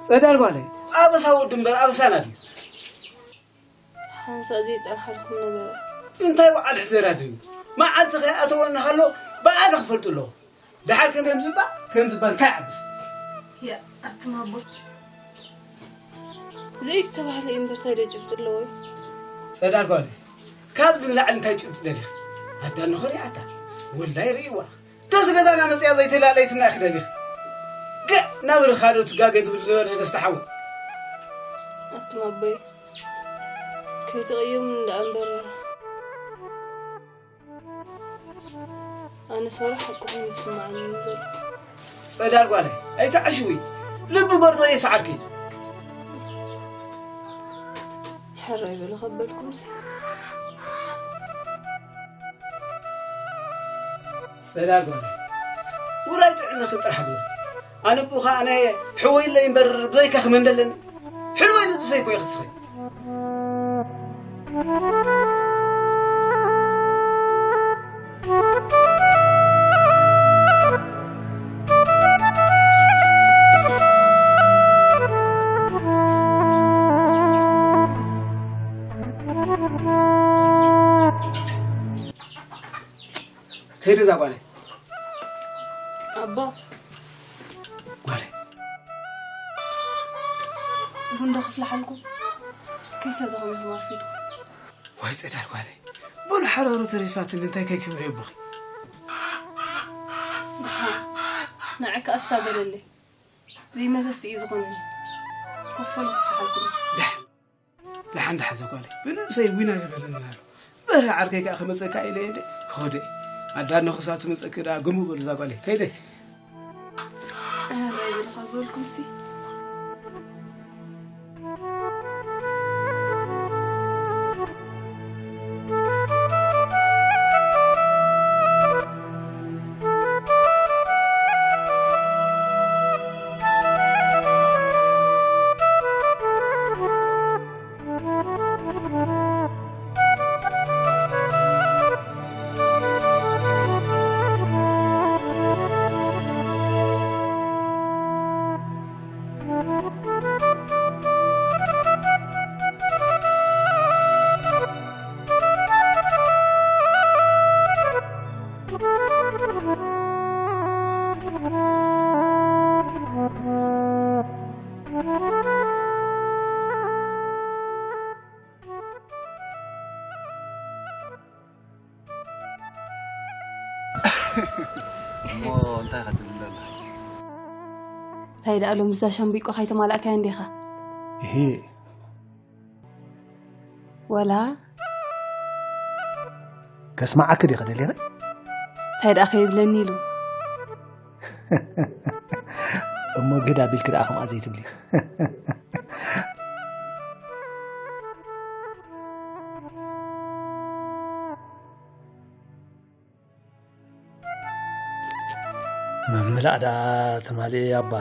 ጸዳል ጓለይ፣ ኣበሳ ወዲ እምበር ኣበሳና ድዩ? ሓንሳእ ዘይጸንሓልኩም ነበረ። እንታይ ወዓል ሕዘራት እዩ? መዓልቲ ከይኣተወና ከሎ ብኣለ ክፈልጡ ኣለዎ። ደሓር ከም ከም ዝባ ከም ዝባ እንታይ ዓብስ? ያ ኣቱም ኣቦ፣ ዘይስተባህለ እዩ እምበር እንታይ ዶ ጭብጢ ኣለዎ? ጸዳል ጓለይ፣ ካብዚ ንላዕሊ እንታይ ጭብጢ ደሊኺ? ኣዳኒ ኸሪኣታ ወላይ ርእይዋ። ዶስ ገዛና መጽያ ዘይተላለይትና ኢኺ ደሊኺ? ገዕ ናብ ርኻዶ ትጋገ ዝብል ዝነበረ ደስታ ሓወይ። ኣቱም ኣቦይ፣ ከይትቕየሙ እንዳ እምበር፣ ኣነስ ዋላ ሓቂ ኮይኑ ይስምዓኒ እዩ ዘሎ። ጸዳል ጓለይ፣ ኣይትዓሽዊ። ልቢ በርዶ የስዓርኪ። ሕራይ በሉ ከበልኩምሲ። ጸዳል ጓለይ፣ ውራይ ጥዕናኺ ጥራሕ ግበሪ። ኣነ ብኡ ኸኣ ናይ ሕወይ ኣለይ እምበር ብዘይካ ክመን ደለኒ? ሕልወይ ንጽፈይ እኮ ኢኺ ትስኸይ። ከይደ እዛ ጓለይ። ኣቦ። ጓለይ። ቡን ዶ ክፍልሓልኩም? ከይሰተኹም ኢኹም ኣርፊድኩም። ወይ ጸዳል ጓለይ። ቡን ሓራሩ ተሪፋትኒ እንታይ ከይክብሪ ኣቦኺ። ንዓይ ከኣ ኣሳገደለይ። ዘይመተሲ እዩ ዝኾነኒ። ኮፍ በሉ ክፍልሓልኩም። ደሓን። ደሓን ደሓን እዛ ጓለይ፣ ብነብሰይ ዊና ዝበለኒ ኣሎ። በረ ዓርከይ ከኣ ክመጸካ ኢለ እንደ ክኸደ። ኣዳኖ ክሳቱ መጸኪ ደኣ ግሙ በሉ እዛ ጓለይ፣ ከይደ። ኣረ ይብል ከበልኩምሲ። እሞ እንታይ ኢኻ ትብል ዘለኻ? እንታይ ደኣ ሎሚ እዛ ሻምብቆ ካይተማላእካያ እንዲኻ? እሂ። ወላ ከስማዓኪ ዲኸ ደሊኺ? እንታይ ደኣ ከይብለኒ ኢሉ? እሞ ግህድ ኣቢልኪ ደኣ ከምኣ ዘይትብሊ። ምምላእ ደኣ ተማሊኤ ኣባ።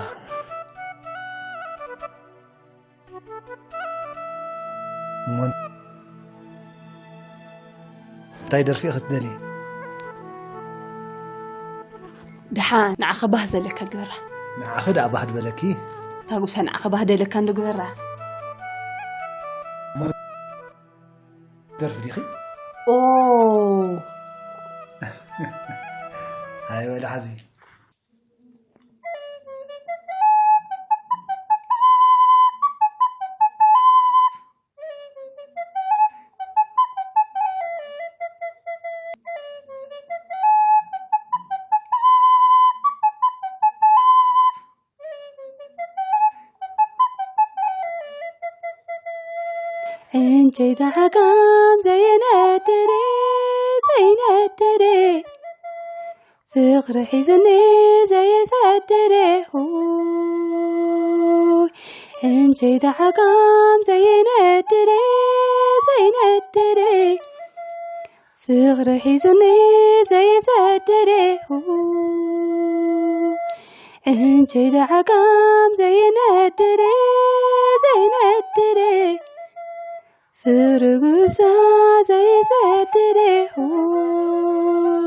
እሞ እንታይ ደርፊ ኢኺ ትደልዪ? ደሓን ንዓኻ ባህ ዘለካ ግበራ። ንዓኺ ደኣ ባህ ድበለኪ። እታ ጉሳ ንዓኻ ባህ ደለካ እንዶ ግበራ። እሞ ደርፊ ዲኺ? ኦ። ኣይ ወላ ሓዚ። ዕንጨይቲ ዓጋም ዘየነደደ፣ ዘየነደደ፣ ፍቕሪ ሒዙኒ ዘየሰደደ፣ ኡይ፣ ዕንጨይቲ ዓጋም ዘየነደደ፣ ዘየነደደ፣ ፍቕሪ ሒዙኒ ዘየሰደደ፣ ኡይ፣ ዕንጨይቲ ዓጋም ዘየነደደ፣ ዘየነደደ፣ ፍቕሪ ጉብዛ ዘየሰደደ፣ ኡይ።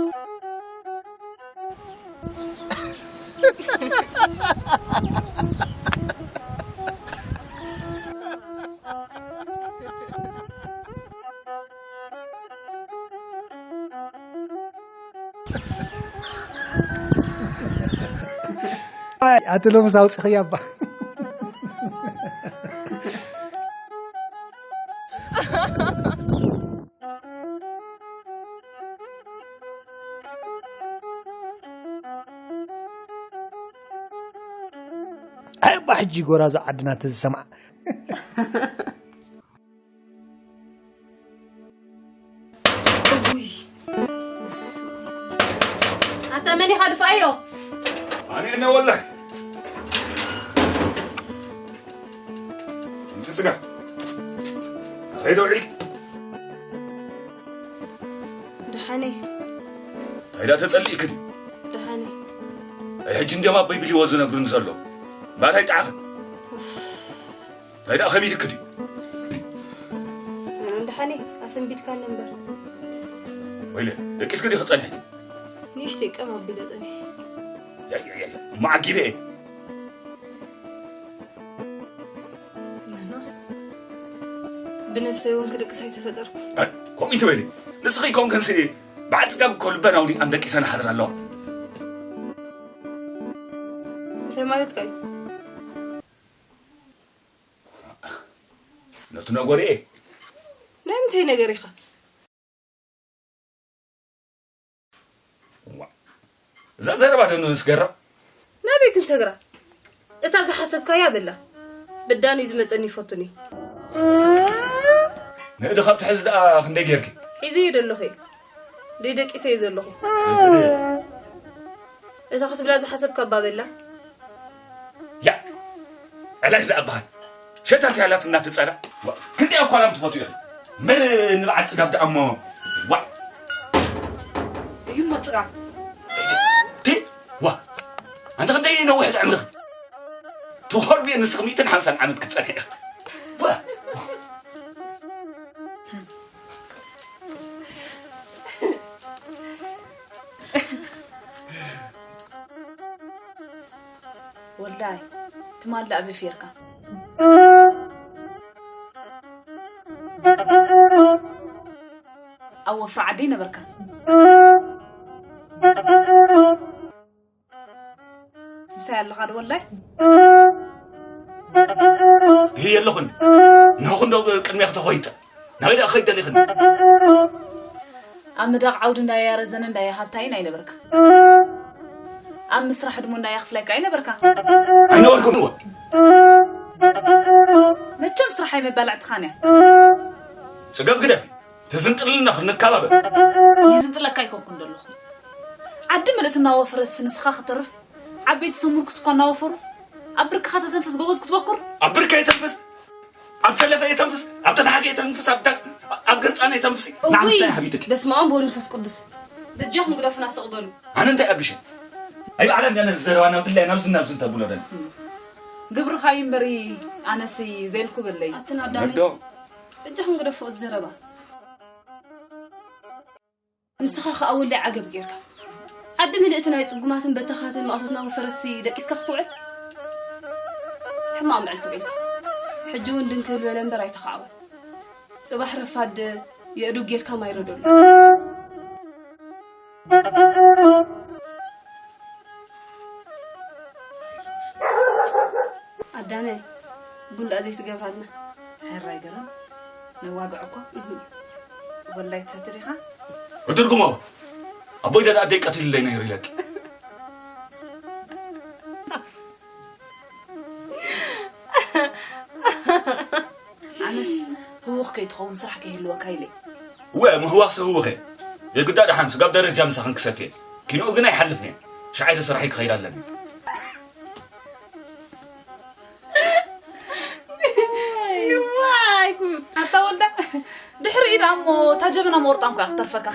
ኣይ፣ ኣቲ ሎምስ ኣውፂኽያ እባ። ኣይ፣ እባ ሕጂ ጎራዙ ዓድና ተዝሰምዓ። ኣታ መን ኢኻ ድፍኣዮ? ኣነ እነ ወላሂ። እንቲ ጽጋ። ከይደ ውዒል። ደሓነይ ከይዳ ተጸሊእክ ድዩ? ደሓነይ ኣይ ሕጂ እንዲዮም ኣቦይ ብልዎ ዝነግሩኒ ዘሎ። ባር ኣይጠዓኽን። እንታይ ደኣ ከቢድክ ድዩ? ደሓነይ ኣሰንቢድካኒ እምበር ወይለ ደቂስክ ዲኺ ጸኒሕኪ? ንእሽተይ ቀም ኣቢለ ጸኒሐ። ያይ ያይ ያይ እሞ ዓጊበ እየ። ብነብሰይ እውን ክድቅስ ኣይተፈጠርኩ። ከምኡ ትበሊ ንስኺ ኮንክንሲ በዓል ጽጋብ እኮ ልበን ኣውዲቐን ደቂሰን ሓድራ ኣለዋ። እንታይ ማለትካ እዩ? ነቲ ነጎርኤ ናይ ምንታይ ነገር ኢኻ? እዛ ዘረባ ዶ ንስገራ ናበይ ክንሰግራ? እታ ዝሓሰብካያ በላ። ብዳን እዩ ዝመፀኒ ይፈቱኒ። ንእዲ ካብ ትሕዝ ደኣ ክንደይ ጌርኪ? ሒዘዮ ደለኹ ደይ ደቂሰ እዩ ዘለኹ። እታ ክትብላ ዝሓሰብካ እባ በላ። ያ ዕላጅ ደኣ በሃል ሸታት ያላት እናትፀራ ክንደይ ኣኳላም ትፈቱ ኢኺ? መን ንበዓል ፅጋብ ደኣ እሞ ዋ እዩ እሞ ፅጋብ ቲ ዋ ኣንተ ክንደይ ነዊሕ ትዕምርኺ? ትኾርብየ ንስኺ ሚእትን ሓምሳን ዓመት ክትፀንሒ ኢኺ። ዋ ወልዳይ ትማል ኣበይ ፌርካ? ኣብ ወፍሪ ዓደይ ነበርካ። ምሳይ ኣለኻ ዶ ወላይ? ይህ የለኹን ንኹን ዶ ቅድሚያ ክተኾይጠ ናበይ ደኣ ክኸይድ ደሊኽን? ኣብ ምዳቕ ዓውዲ እንዳያ ረዘነ እንዳያ ሃብታይን ኣይነበርካ። ኣብ ምስራሕ ድሞ እንዳያ ክፍላይካ ኣይነበርካ። ኣይነበርኩን እወ መቸም ስራሕ ኣይመባላዕትኻን እያ። ጽገብ ግደፍ ትዝንጥልና ክንከባበር ይዝንጥለካ ኣይኮንኩን ዘለኹ። ዓዲ ምልእቲ እናወፈረስ ንስኻ ክትተርፍ ዓበይቲ ሰሙርኩስ እኳ እናወፈሩ ኣብ ብርክኻ ተተንፍስ ጎበዝ ክትበኩር ኣብ ብርከ የተንፍስ ኣብ ተለፈ የተንፍስ ኣብ ተተሓገ የተንፍስ ኣብ ዳል ኣብ ገርጻና የተንፍስ ንዓምስታይ ሓቢትክ በስመ ኣብ ወወልድ ወመንፈስ ቅዱስ። በጃኹም ግደፉና ስቕ በሉ። ኣነ እንታይ ኣብሸ ኣይ ባዕላ እንዳ ነዚ ዘረባ ናብ ድላይ ናብዚ ናብዚ እንተብሎ ደል ግብርኻ እዩ እምበሪ ኣነሲ ዘይልኩ በለይ። ኣትን ኣዳሚ ነዶ በጃኹም ግደፉ እዚ ዘረባ። ንስኻ ኸኣ ወላይ ዓገብ ጌርካ። ዓዲ ምልእቲ ናይ ጽጉማትን በተኻትን ማእቶትና ወፈረሲ ደቂስካ ክትውዕል? ሕማቕ ምዕል ትውዒልካ። ሕጂ እውን ድንክብል በለ እምበር ኣይተኻዕወን። ጽባሕ ረፋድ የእዱግ ጌርካ ማይ ረደሉ። ኣዳነ ቡን ደኣ ዘይትገብራልና። ሕራይ ገረን ነዋግዕ እኮ ወላይ ትሰትር ኢኻ። እትርጉሞ ኣቦይ ደኣ ደይ ቀትልለይ ነይሩ ኢለኪ ኣነስ ህውኽ ከይትኸውን ስራሕ ከይህልወካ ኢለ እወ ምህዋኽሲ ህውኸ የግዳ ደሓን ስጋብ ደረጃ ምሳኽን ክሰትየ ኪንኡ ግን ኣይሓልፍን እየ ሸዓይተ ስራሐይ ክኸይድ ኣለኒ ዋይ ጉድ ኣታ ወልዳ ድሕሪ ኢዳ እሞ እታ ጀበና መቁርጣም ከኣ ክትተርፈካ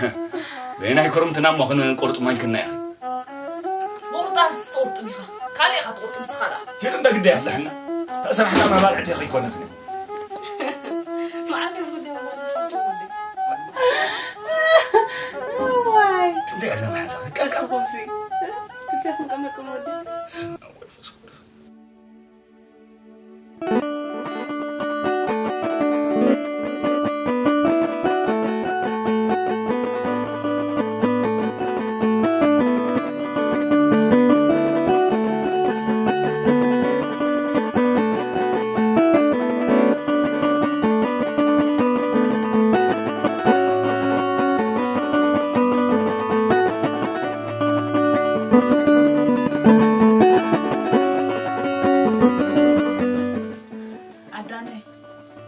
በየናይ ክርምትና እሞ ክንቁርጥሞ ኢልክና ኢኺ መቁርጣ ትስጥቁርጥም ኢኻ ካልእ ኢኻ ትቁርጥም ስኻ ደኣ ፊልም በግዲ ኣፍልሐና ተስራሕና መባልዕቲ ከይኮነትኒ መዓስ ክንደይ ኣለ መሓዛ ቀልቀል ስኹምሲ ክልቲኹም ቀመቅም ወዲ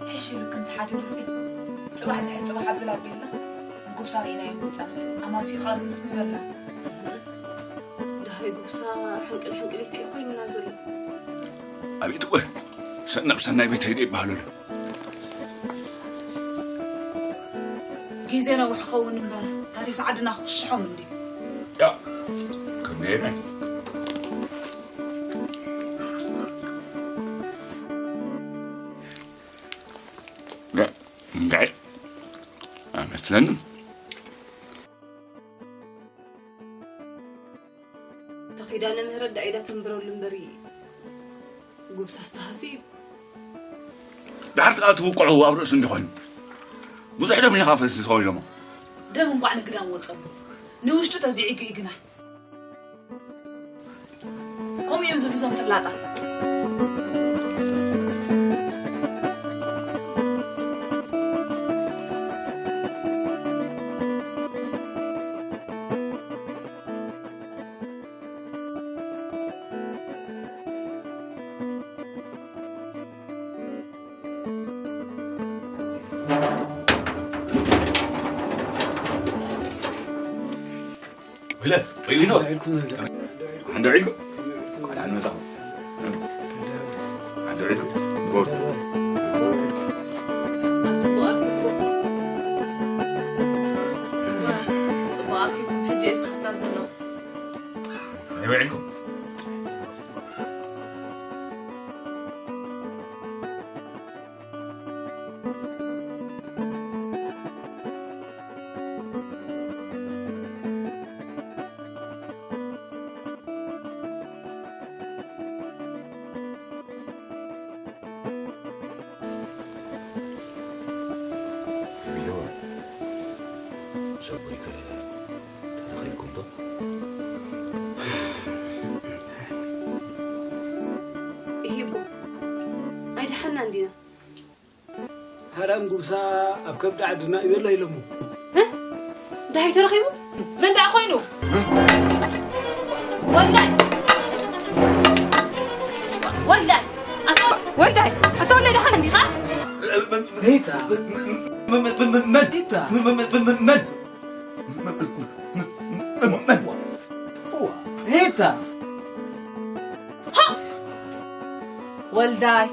ሕሽ ኢሉ ክንተሓዲሩሲ፣ ጽባሕ ድሕሪ ጽባሕ ኣብል ኣቢልና ንጉብሳ ርኢናዮ ምጻና። ኣማስዩ ቃሉ ንኽንበልና። ደሃይ ጉብሳ ሕንቅል ሕንቅሊተይ ኮይንና ዘሎ። ኣቤት ወ፣ ሰናብ ሰናይ ቤተይ ዶ ይበሃሉሉ? ግዜ ነዊሕ ክኸውን እምበር፣ ታቴስ ዓድና ክኽሽሖም እንዲ። ያ፣ ክንደየናይ? ያ፣ እንታይ? ኣመስለኒ። ተኺዳነ ምህረት ዳኢዳ ተንብረሉ እምበሪ፣ ጉብሳ ኣስተሃሲ እዩ። ድሓር ትቃ ትውቅዑ ኣብ ርእሱ እንዲኾይኑ። ብዙሕ ደም ኢኻ ፈሲስዎ ኢሎሞ። ደም እንኳዕ ንግዳም ወጸሉ። ንውሽጡ ተዚዒጉ እዩ ግና። ከምኡ እዮም ዝብሉ እዞም ፈላጣ። ወይለ፣ ወይለ፣ ኢኖ። ሓንደ ዒልኩ። ቃል ኣንመጻኹ። ሓንደ ዒልኩ። ጎል። ጽቡቕ ኣርኪብኩም። ጽቡቕ ኣርኪብኩም። ሕጂ እስኽታ ዘለኹ። ኣይውዕልኩም። ቢሎ፣ ሰብይከ ተረኺብኩም ዶ? ይሂቡ። ኣይደሓናን ዲና። ሃዳም ጉብሳ ኣብ ከብዲ ዓድና እዩ ዘሎ ኢሎሞ። እ? እንታይ ተረኺቡ? መን ደኣ ኮይኑ? ወልዳይ! ወልዳይ! ኣቶ ወልዳይ! ኣቶ ወልዳይ ደሓን እንዲኻ? ሪታ! መን? ሪታ! መን? ሪታ! ሃ! ወልዳይ!